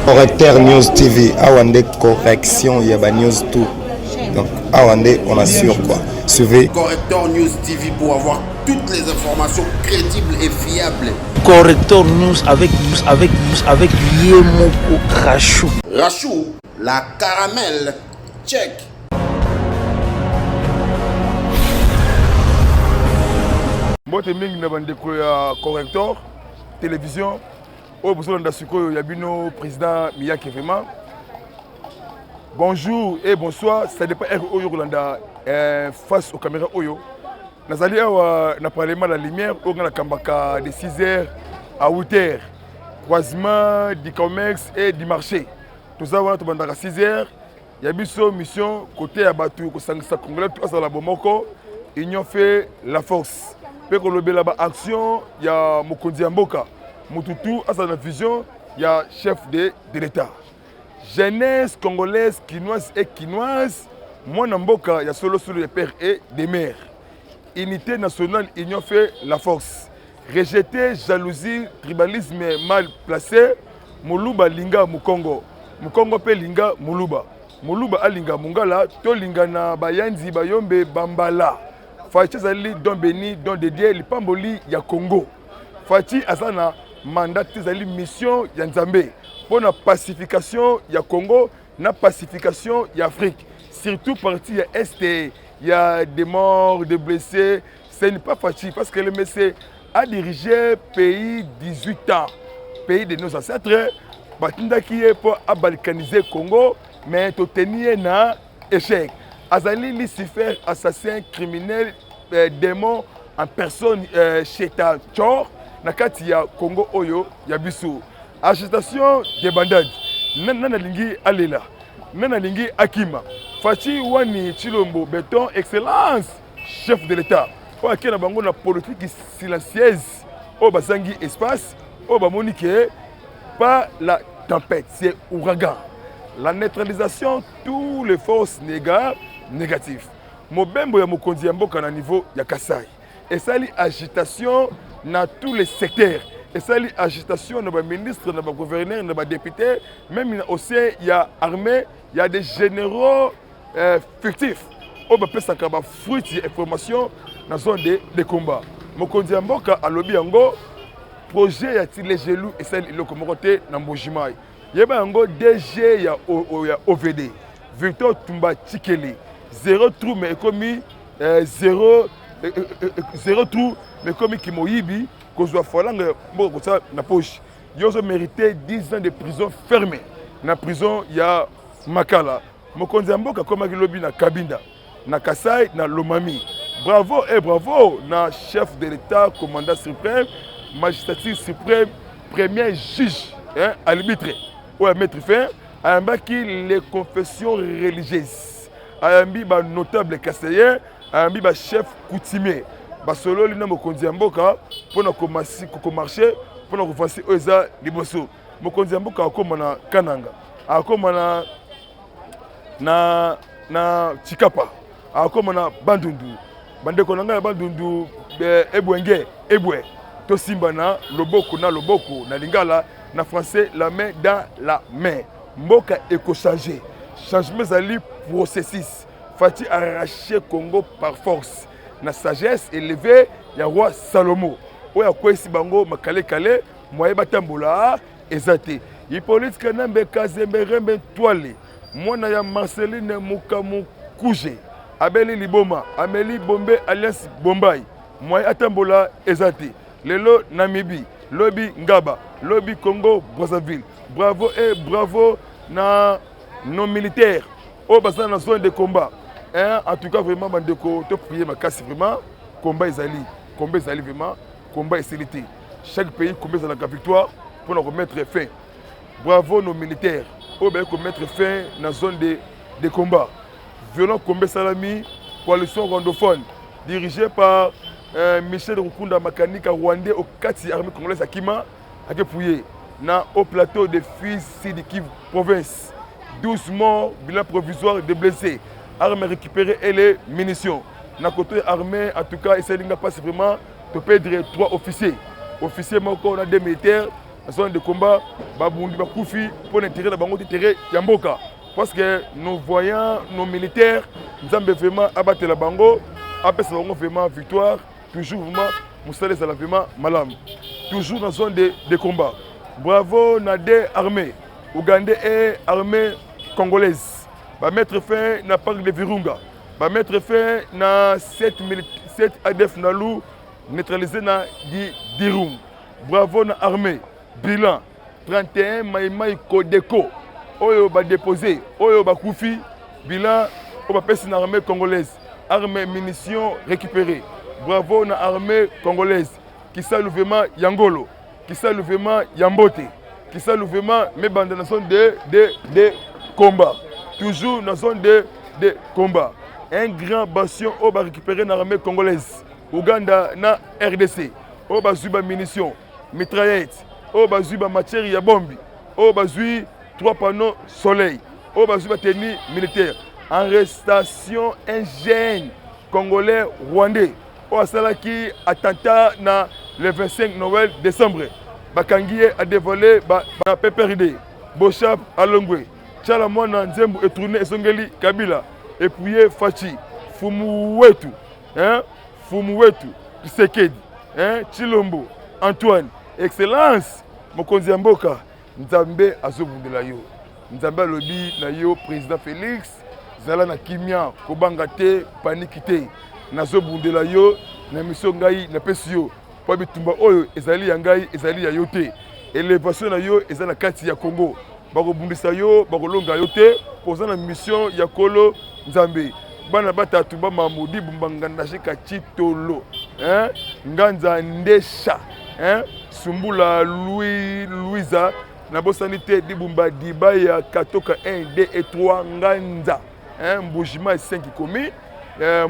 Correcteur News TV, awa nde correction ya ba news tout. Donc awa nde on assure quoi. Suivez Correcteur News TV pour avoir toutes les informations crédibles et fiables. Correcteur News avec Yemoko Rachou. Rachou, la caramel, check. Mbote mingi na bandeko ya Correcteur Télévision oyo bozolanda sikoyo ya bino président Miyake. Vraiment bonjour et bonsoir, ça dépend heure oyo kolanda face aux caméras. Oyo nazali awa na parlement la lumière oyo nga nakambaka de 6 heures à 8 heures, croisement du commerce et du marché. Toza wana, tobandaka 6 heures. Ya biso mission côté ya bato kosangisa congolais to azala bomoko, union fait la force, mpe kolobela baaction ya mokonzi ya mboka, motu tu azala na vision ya chef de l'État. Jeunesse congolaise, kinoise et kinoise, mwana mboka ya solosolo ya père et de mère, unité nationale, union fait la force. Rejeter jalousie, tribalisme mal placé. Moluba linga mokongo, mokongo mpe linga moluba, moluba alinga mongala, tolinga na bayanzi, bayombe, bambala. Fatshi azali don béni, don de Dieu, lipamboli ya Congo. Fatshi aza na mandat te, ezali mission ya Nzambe mpo na pacification ya Congo na pacification ya Afrique, surtout partie ya Est. Ya des morts, des blessés, ce n'est pas Fatshi, parce que le monsieur a dirigé pays 18 ans, pays de nos ancêtres. Batindaki ye mpo abalkaniser Congo, mais toteni ye na échec. Azali Lucifer, assassin, criminel, démon en personne, Sheta Chor na kati ya Congo oyo ya biso. Agitation de bandade, nani alingi alela, nani alingi akima? Fatshi wani Tshilombo béton, excellence chef de l'État oyo ake na bango na politique silencieuse, oyo bazangi espace, oyo bamoni ke pas la tempête, c'est ouragan, la neutralisation tous les forces négatives. Mobembo ya mokonzi ya mboka na niveau ya Kasai esali agitation na tous les secteurs, esali agitation na baministre, na bagouverneur, na badéputé, même na au sein ya armée. Ya des généraux fictifs oyo bapesaka bafruit ya information na zone de combat. Mokonzi ya mboka alobi yango, projet ya Tshilejelu esali eloko moko te na Mbujimai. Yeba yango, DG ya OVD Victor Tumba Tshikeli, zéro trou, mais ekomi zéro trou, mais ekomi kimoyibi, kozwa falanga mboka kosala na poche. Yo ozomérite 10 ans de prison fermé na prison ya Makala. Mokonzi ya mboka akomaki lobi na Kabinda na Kasai na Lomami. Bravo et bravo na chef de l'État, commandant suprême, magistrature suprême, premier juge, hein, arbitre oyo amettre fin. Ayambaki les confessions religieuses, ayambi banotable kasayen, ayambi bachef coutumier, basololi na mokonzi ya mboka mpona komarcher, mpona kofasi oyo eza liboso. Mokonzi ya mboka akóma na Kananga, akóma na Tshikapa, akóma na Bandundu. Bandeko na ngai ya Bandundu, ebwenge ebwe, tosimba na loboko na loboko, na lingala, na français, la main dans la main. Mboka ekochange, changement ezali processus. Fatshi arraché Congo par force na sagesse élevée ya roi Salomo oyo akweyisi bango makalekale, moye batambola eza te. Hippolyte Kanambe Kazembe Rembe Twale, mwana ya Marceline Mukamukuje, abeli liboma, ameli bombe alliance Bombai, moye atambola eza te. Lelo Namibie, lobi Ngaba, lobi Congo Brazzaville. Bravo et bravo na nos militaires oyo baza na zone de combat, hein. En tout cas vraiment, bandeko, toprier makasi. Vraiment combat ezali, combat ezali, vraiment combat esili te. Chaque pays combat ezalaka victoire mpona komettre fin. Bravo nos militaires oyo baye komettre fin na zone de combat violent. Combat esalami, coalition rwandophone dirigée par Michel Rukunda Makanika, rwandais okati armée congolaise, akima akepuye na au plateau de Fizi, Sud Kivu province. 12 morts, bilan provisoire, de blessés, armes récupérées et les munitions. Na côté armée, en tout cas esalinga mpasi vraiment, toperdre trois officiers, officier moko na deux militaires. Na zone de combat, babundi bakufi mpo na intérêt na bango te, intérêt ya mboka. Parce que nos voyants, nos militaires, Nzambe vraiment abatela bango, apesa bango vraiment victoire, toujours vraiment mosala ezala vraiment malamu. Toujours na zone de combat. Bravo na deux armées, Ougandais et armée congolaise. Ba mettre fin na parc de Virunga, ba mettre fin na 7 ADF Nalu neutralisé na Dirum. Bravo na armée. Bilan 31 Maïmaï Kodeko oyo ba déposé, oyo ba kufi, bilan oyo ba pesi na armée congolaise. Armée munitions récupérées. Bravo na armée congolaise. Kisalu vraiment Yangolo, Kisalu vraiment Yambote, Kisalu vraiment Mebanda na zone de combat. Toujours na zone de combat. Un grand bastion oyo ba récupéré na armée congolaise. Ouganda na RDC. Oyo bazwi ba munitions, mitraillette, oyo bazwi ba matière ya bombi, oyo bazwi 3 panneaux soleil, oyo bazwi ba tenue militaire. Arrestation un jeune congolais rwandais oyo asalaki attentat na le 25 Noël décembre. Bakangi ye a dévoilé ba PPRD, Bochap Alongwe, Tchala Mwana Nzembo etourné esongeli Kabila, epouillé Fachi, Fumu wetu, hein, Fumu wetu, Tshisekedi, hein, Tshilombo, Antoine, Excellence, mokonzi ya mboka, Nzambe azobundela yo. Nzambe alobi na yo président Félix, zala na kimia, kobanga te, paniki te. Nazobundela yo na mission ngai napesi yo. Po bitumba oyo ezali ya ngai, ezali ya yo te. Élévation na yo eza na kati ya Congo. Bakobundisa yo, bakolonga yo te, poza na mission ya kolo Nzambe. Bana batatu ba Mamudi Bumbanganda Shika Chitolo, hein, Nganza Ndesha, hein, Sumbula Louis Louisa, nabosani te Dibumba Dibaya Katoka 1 2 et 3 Nganza, hein, Mbujima 5 komi,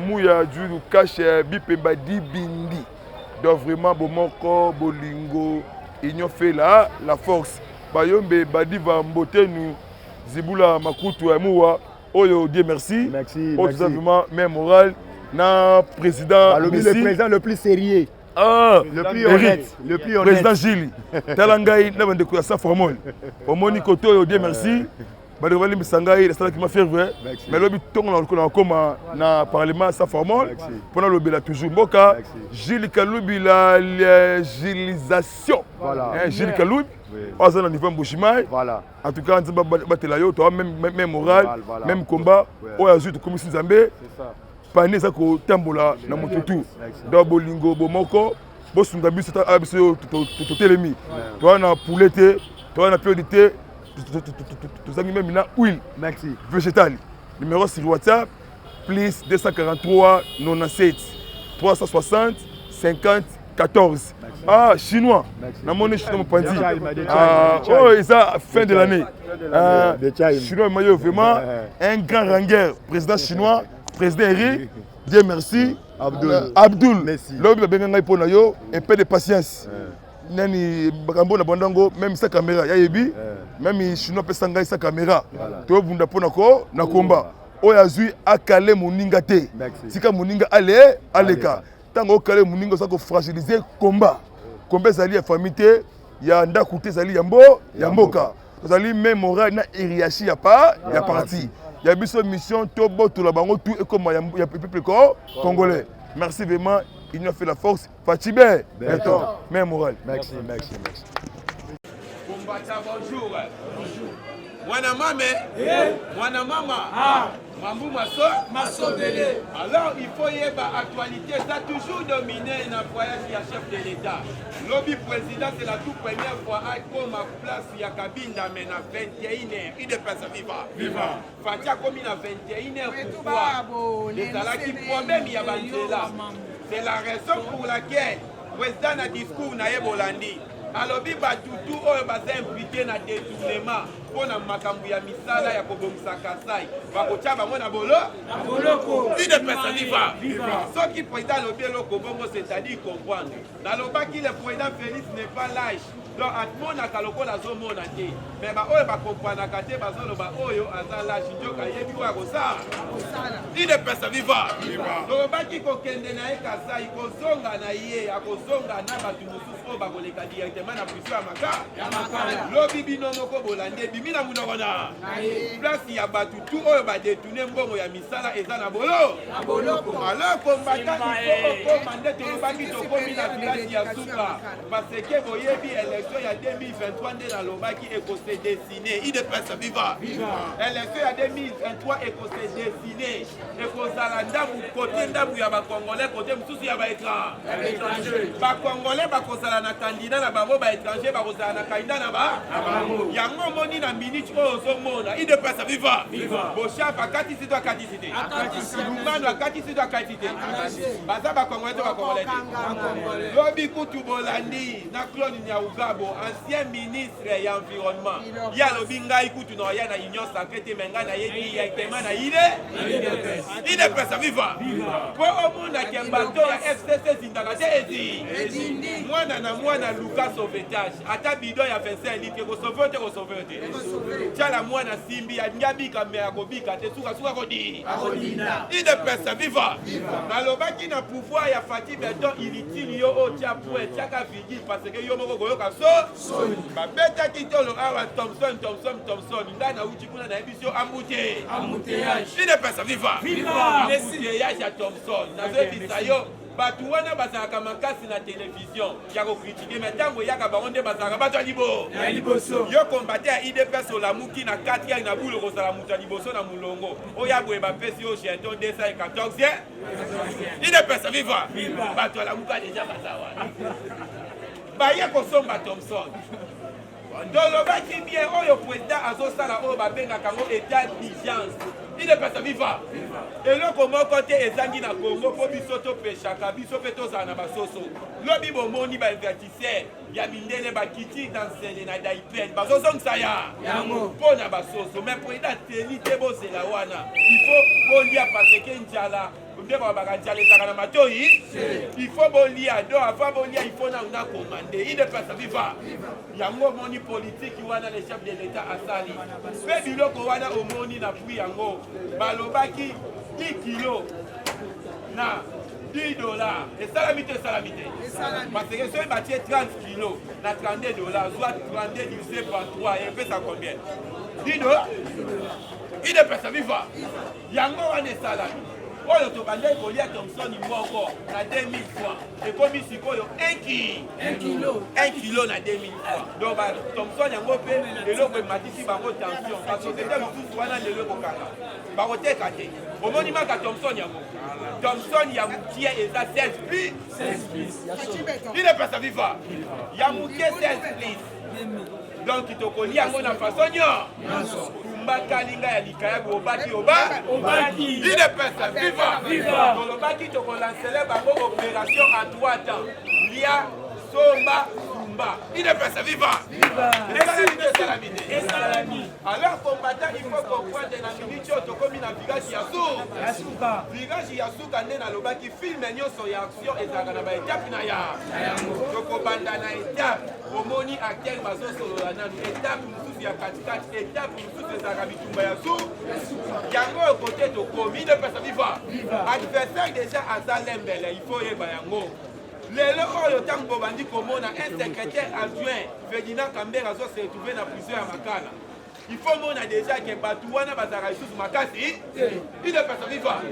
Mouya Djulu Kash Bipemba Dibindi. Donc vraiment bomoko bolingo union fait la force. Bayombe Badiva Mbotenu Zibula Makutu ya Muwa oyo Dieu merci. Merci, oyo merci. Vraiment même moral na président Balobi, le Messi. président le plus sérieux. Ah, le plus Eric. honnête, le plus honnête. Président Gilles. Tala ngai na bandeko ya sa formol. Omoni koto oyo Dieu merci. Bandeko balimbisa ngai nasalaki ma fièvre. Merci. Mais lobi tongo na lokola nakoma na parlement sa formol. Merci. Pona lobela toujours mboka. Merci. Gilles Kalubi la gilisation. Voilà. Hein, Gilles Kalubi. Oui. Oza na niveau Mbujimayi. Voilà. En tout cas, nzamba batela yo, toi même moral, Voilà, voilà. même combat. Ouais. Oyo azui tokomisi Nzambe. C'est ça. Pane eza kotambola na moto tu. Merci. Donc bolingo bomoko bosunga biso ta biso totelemi. Toi na poulet te, toi na piodi te, tozangi même na huile. Merci. Végétale. Numéro sur WhatsApp plus 243 97 360 50 14. Merci. Ah, chinois. Merci. Namoni chinois mopanzi. Des chai, des chai, Ah, des chai. oh, eza fin de l'année. Fin de l'année. Ah, Des chai. chinois mayo vraiment Ouais. un grand rangueur, président chinois, président Eric. Dieu merci. Abdul. Abdul. Merci. Lobi ba benga ngai pona yo, un peu de patience. Nani bakambo na bandango même sa caméra ya yebi, même chinois pesa ngai sa caméra. To bunda pona ko na combat. Oyo azui akale moninga te. Merci. Tika moninga ale aleka. Tango okale moninga oza ko fragiliser combat. Combat ezali ya famille te, ya ndako te, ezali ya mbo, ya mboka. Tozali même moral na hiérarchie ya pa, ya parti. Ya biso mission to botola bango tout ekoma ya ya peuple congolais. Merci vraiment, il nous a fait la force. Fatshi béton, même moral. Merci, merci, merci. Kumbata, bonjour. Bonjour. Mwana mame, mwana mama, mambu maso, masobele. Alors il faut yeba actualité, ça toujours dominé dans le voyage ya chef de l'État. Lobby président, c'est la toute première fois à koma place ya Kabinda mais na 21h. Il dépasse viva. Viva. Fatia komi na 21h pourquoi? Ezalaki problème ya banzela. C'est la raison pour laquelle président na discours na ye bolandi. Alobi batutu oyo baza impliqué na détournement mpona makambo ya misala ya kobongisa Kasai bakotia bango na bolo na boloko. UDPS viva. Soki président alobi eloko bongo, c'est-à-dire comprendre. Nalobaki le président Félix n'est pas lâche. Donc amonaka lokola azomona te. Mais ba oyo bakompranaka te bazoloba oyo aza lâche nzoka ayebi oyo akosala. UDPS viva. Tolobaki kokende na ye Kasai, kozonga na ye, akozonga na bato mosusu. oyo bakoleka directement na prison ya maka lobi. Bino moko bolandi, ebimi na monoko na place ya bato tu oyo badétourner mbongo ya misala eza na bolo. Alors combattant, il faut okoma nde tolobaki, tokomi na village ya suka, parce que boyebi élection ya 2023 nde nalobaki ekose dessiner. UDPS viva! Élection ya 2023 ekose dessiner, ekozala ndambu kote, ndambu ya bacongolais, kote mosusu ya baétranger. Bacongolais bakozala na candidat na bango, baétranger bakozala na candidat na ba yango. Omoni na minute oyo ozomona, UDPS viva, Boshab akatisi to akatisi te? Lumano akatisi to akatisi te? Baza bacongolais to bacongolais te? Lobi kutu bolandi na Claude Nyarugabo, ancien ministre ya environnement, ye alobi: "Ngai kutu na oya na Union sacrée te, mais ngai naye directement na ide UDPS viva." Mpo omonake bato ya FCC ezindaka te, ezi mwana na mwana luka sauvetage. Ata bidon ya 25 litre ekosauver te, kosauver te. Tiala mwana simbi, alingi abika, me akobika te, sukasuka kodi. UDPS viva! Nalobaki na pouvoir ya Fatshi Béton, inutile yo otia point, tiaka virgule, parce que yo moko koyoka so babetaki tolo awa. Thomson, Thomson, Thomson, ngai nauti kuna, nayebisi yo embouteillage. UDPS viva! Embouteillage ya Thomson, nazoyebisa yo, bato wana bazalaka makasi na télévision ya kocritiquer, mais ntango eyaka bango nde bazalaka bato ya liboso. Yo combattant ya UDPS, olamuki na 4 heures na bulu, kozala moto ya liboso na molongo oyo aboye, bapesi yo jeton 214. UDPS viva! Bato alamuka déjà, baza wana, baye kosomba Thomson. Tolobaki bien, oyo président azosala, oyo babengaka yango état d'urgence. UDPS viva! Eloko moko te ezangi na Congo mpo biso topeshaka biso mpe tozala na basoso. Lobi bomoni bainvestisseur ya mindele bakiti na Nsele na Daipel, bazozongisa ya mpo na basoso. Mais président ateli te, bozela wana, il faut bolia, parce que nzala nde balobaka, nzala ezalaka na matoi. Il faut bolia, donc avant bolia, il faut nanu na commande. UDPS viva! Yango omoni politiki wana le chef de l'État asali mpe biloko wana omoni na prix yango. Balobaki 10 kilo na 10 dollars, esalami te? Esalami te, parce que soki batie 30 kilo na 32 dollars, soit 32 divisé par 3 epesa combien? 10 dollars. UDPS viva! Yango wana esalami. Oyo tobandaki kolia Thomson moko na 2000 francs, ekomi sikoyo 1 kilo, 1 kilo na 2000 francs. Donc Thomson yango mpe eloko ematisi bango tension. Basociété mosusu wana lelo ekokanga, bakoteka te. Omoni maka Thomson yango, Thomson ya mokie eza 16 plus. UDPS viva! Ya mokie 16 plus, donc tokolia yango na façon nyonso. Tumba kalinga ya likayabu, obaki oba. UDPS viva! Tolobaki tokolancele bango opération en trois temps: lia, somba, tumba. UDPS viva! Esalami te? Esalami te? Alors combattant, il faut comprendre, na minute oyo tokomi na virage ya suka, virage ya suka. Nde nalobaki, film nyonso ya action ezalaka na baétape na ya tokobanda na étape, omoni acteur bazosolola nanu, étape mosusu ya katikati, étape mosusu ezalaka bitumba ya su. Yango oyo kote tokomi. UDPS viva! Adversaire déjà aza lembele, il faut oyeba yango. Lelo oyo ntango bobandi komona un secrétaire adjoint, Ferdinand Kambere, azose retrouver na prison ya Makala, il faut mona déjà ke bato wana bazalaka lisusu makasi. UDPS viva!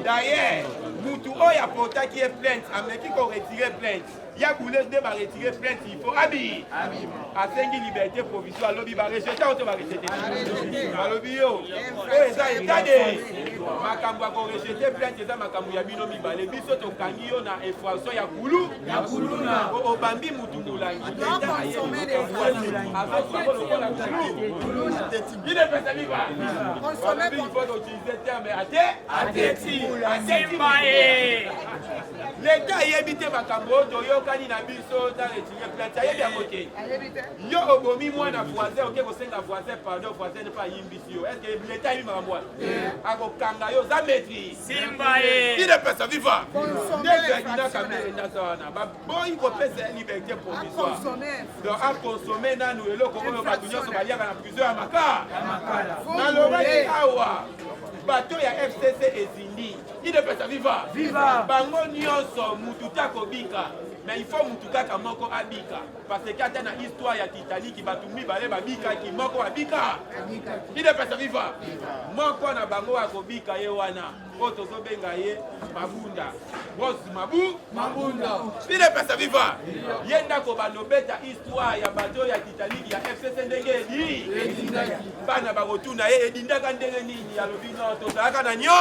D'ailleurs mutu oyo aportaki ye plainte ameki koretirer plainte ya bule nde baretirer plainte, il faut abi asengi liberté provisoire. Alobi barejeter oyo to barejeter, balobi yo oyo eza état de makambo ya korejeter plainte, eza makambo ya bino mibale. Biso tokangi yo na infraction ya kulu, obambi mutu molangi, azosako lokola kulu. UDPS viva! Balobi il faut utiliser terme ate ateti ateti. Leta ayebi te makambo oyo toyokani na biso na retirer plainte, ayebi yango te. Yo obomi mwana voisin, oke kosenga voisin pardon, voisin mpe ayimbisi yo. Est-ce leta ayebi makambo wana? Akokanga yo, oza maîtrise. UDPS viva! Nde Ferdinand Kambere ndaza wana, baboyi kopesa ye liberté provisoire, donc aconsommer nanu eloko oyo bato nyonso baliaka na prison ya Makala. Nalobaki awa, bato ya FCC ezindi. UDPS viva! Bango nyonso mutu te akobika. Mais il faut mutu kaka moko abika, parce que ata na histoire ya Titanic bato mibale babikaki, moko abika. Idepesa viva. Moko na bango akobika ye wana oyo tozobenga ye Mabunda. Bros Mabu Mabunda. Idepesa viva. Ye ndako bando beta histoire ya bato ya Titanic ya FCC ndenge edi. Bana bakotuna ye edindaka ndenge nini, alobi non, tozalaka na nyo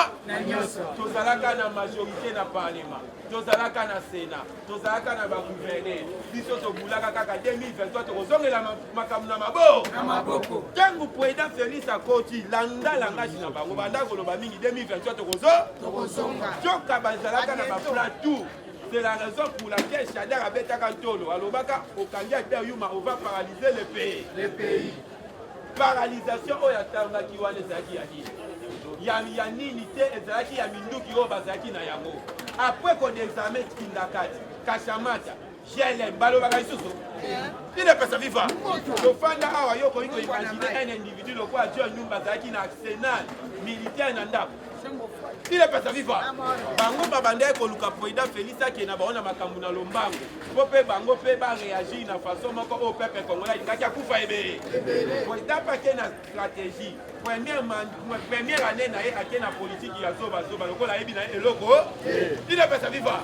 tozalaka na majorité na parlement, tozalaka na sénat, tozalaka na bagouverneur, biso tobulaka kaka 2023 tokozongela makambo na maboko. Ntango président Félix akoti, landa langage na bango, banda koloba mingi 2023 tokozonga. Joka bazalaka na baplan tout. C'est la raison pour laquelle Shadar abetaka ntolo, alobaka okangi Albert Yuma, on va paralyser le pays. Le pays. Paralysation oyo atangaki wana ezalaki ya nini? Ya nini te, ezalaki ya minduki oyo bazalaki na yango. Après kodexame Kindakati, Kashamata, GLM, balobaka lisusu idepesa viva. Tofanda awa, yo okoki koimagine un individu lokola John Numba azalaki na arsenal militaire na ndako. Idepesa viva. Bango babandaki koluka président Félix akende na bango na makambo na lombango, mpo mpe bango mpe baréagir na façon moko oyo peuple congolais alingaki akufa ebele. Président mpe ake na stratégie. Première année na ye ake na politique ya zobazoba lokola ayebi na ye eloko. Idepesa viva.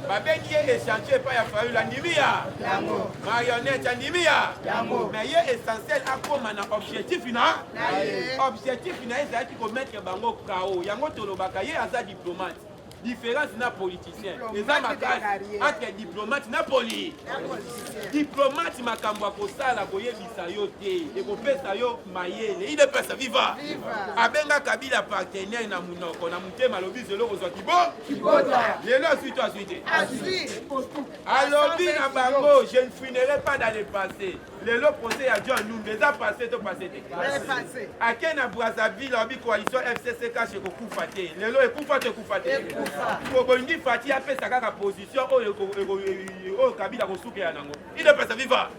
Babengi ye échange epai ya Fayulu, andimi ya marionnette, andimi ya. Mais ye essentiel akóma na objectif na objectif na ye ezalaki komettre bango KO. Yango tolobaka ye aza diplomate. Différence na politicien eza makasi entre diplomate na poli. Diplomate makambo akosala koyebisa yo te, ekopesa yo mayele. Idepesa viva. Abenga Kabila partenaire na munoko, na motema alobi zelo kozwa kibo. Lelo azwi to azwi te? Alobi na bango je ne fouinerai pas dans le passé. Lelo procès ya John Numbi eza passé to passé te? Ake na Brazzaville, alobi coalition FCC cash ekokufa te. Lelo ekufa to ekufa te? Bolingi Fati apesa kaka position oyo oyo Kabila kosukela nango. Idepesa viva.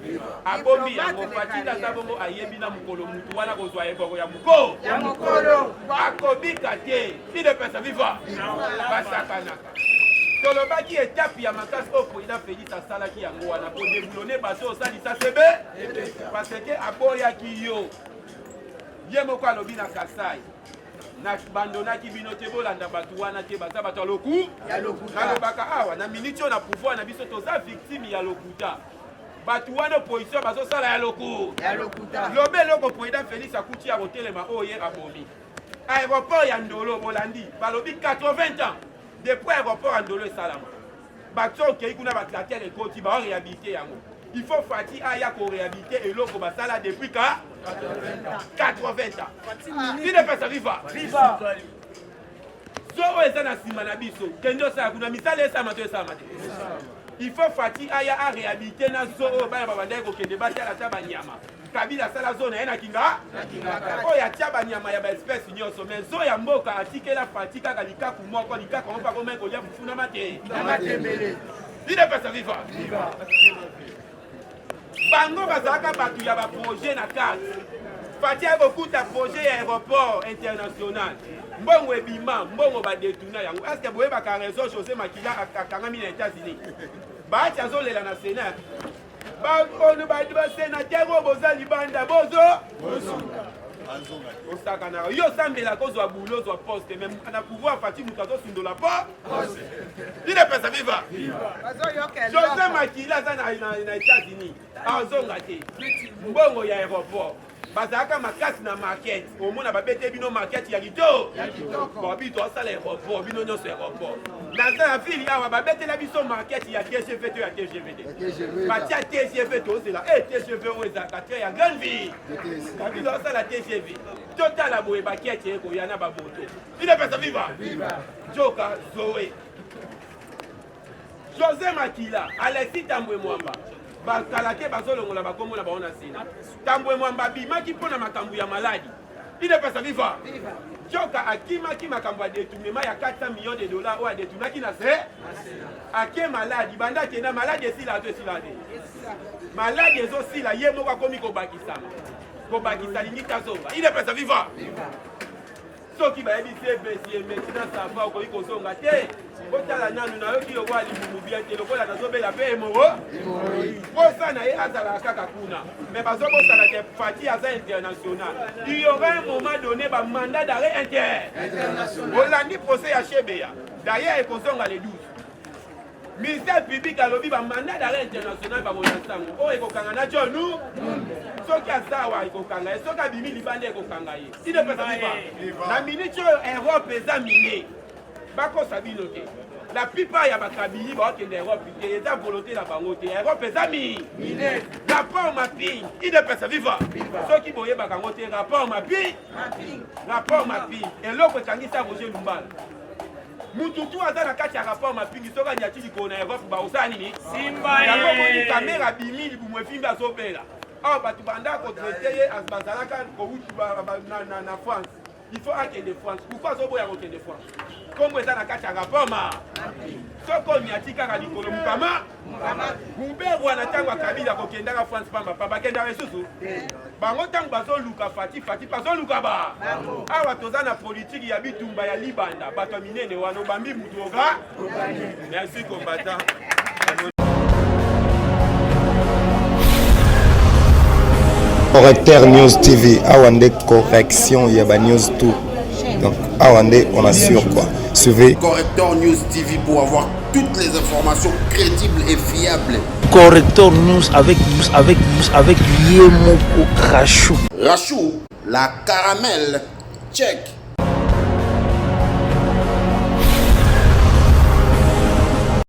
Abombi yango. Fati aza bongo, ayebi na mokolo mutu wana kozwa eboko ya moko akobika te. Idepesa viva. Basakanaka. Tolobaki etape ya makasi oyo président Félix asalaki yango wana kodéboulonner bato osalisa sebe, parce que aboyaki yo. Ye moko alobi na Kasai, nabandonaki bino te, bolanda bato wana te, baza bato ya loku. Nalobaka awa na miniti oyo na pouvoir na biso toza victime ya lokuta. Bato wana opposition bazosala ya loku. Lobe eloko président Félix akuti ya kotelema oyo ye abomi aéroport ya Ndolo. Bolandi balobi 80 ans depuis aéroport ya Ndolo esalama, bato okei kuna batracteur ekoti, baoréhabilité yango. Il faut Fati aya koréhabilité eloko basala depuis ka 80 ans. Idepesa viva. So oyo eza na nsima na biso, kende osala kuna misala esalama to esalama te. Il faut Fati aya aréhabilité na zoo oyo bana babandaki kokende batala ata banyama. Kabila asala zoo na ye na Kinga oyo atia banyama ya baespèce nyonso, mais zoo ya mboka atikela Fati kaka likaku moko. Likaku yango mpo akomai kolia fufu na mate. Idepesa viva. Bango bazalaka bato ya baprojet na carte. Fati akokuta projet ya aéroport international, mbongo ebima, mbongo badétourna yango. Est ce que boyebaka raison José Makila akangami na États-Unis? Baati azolela na Sénat, basénateur oyo boza libanda, bozo osakanaka. Yo osambelaka ozwa boulot, ozwa poste, mais na pouvoir Fati moto azosundola po. Idepesa viva. José Makila aza na États-Unis, azonga te. Mbongo ya aéroport bazalaka makasi na market, omona babete bino market ya kitoko, babi toasala aéroport, bino nyonso aéroport. Naza na ville awa, babetela biso market ya TGV to ya TGV te, batia TGV, tozela e TGV oyo ezalaka train ya grande ville. Babi toasala TGV, totala boye bakete ekoya na bamoto. Idepesa viva. Joka zoe José Makila, Alexis Tambwe Mwamba bakala te, bazolongola bakombo na bango na Sena. Tambwe Mwamba abimaki mpo na makambo ya maladi. Idepesa viva. Joka akimaki makambo ya détournement ya 400 millions de dollars oyo adétournaki na se ake maladi. Banda akenda, maladi esila to esila te? Maladi ezosila, ye moko akomi kobakisama kobakisa, alingi tazonga. Idepesa viva. Soki bayebisi ebesi maintenant ça va, okoki kozonga te. Botala nanu, nayoki lokola libumu bien te, lokola nazobela mpe emoro. Posa na ye azalaka kaka kuna, mais bazobosana ke Fati aza international. Il y aura un moment donné ba mandat d'arrêt inter olandi procès ya Shebeya, d'ailleurs ekozonga le 12. Ministère public alobi ba mandat d'arrêt international bakolanda sango oyo ekokanga na John soki aza awa ekokanga ye, soki abimi libanda ekokanga ye. Idepesa viva na minute oyo Europe eza mine, bakosa bino te. La plupart ya bakabili bakokende Europe te, eza volonté na bango te. Europe eza mi rapport mapping. Idepesa viva, soki boyebaka yango te, rapport mapping, rapport mapping eloko ekangisa Roger Lumbala. Mutu tu aza na kati ya rapport mapping, soki anyati likolo na Europe bakosala nini? Yango moni Kamera abimi libumu efimbi, azobela awa. Bato banda kotraiter ye, bazalaka kowuti na France. Il faut akende France. Pourquoi azoboya kokende France? Kombo eza na kati ya rapport ma. Soki onyati kaka likolo, mokama Ruberwa na ntango ya Kabila kokendaka France pamba pa bakendaka lisusu bango. Ntango bazoluka Fati, Fati bazoluka ba awa. Toza na politike ya bitumba ya libanda. Bato ya minene wana obambi mutu oga. Merci combattant. Correcteur News TV, awa nde correction ya ba news tout. Donc awa nde on assure quoi. Suivez Correcteur News TV pour avoir toutes les informations crédibles et fiables. Corrector News avec ye moko Rachou. Rachou, la caramel. Check.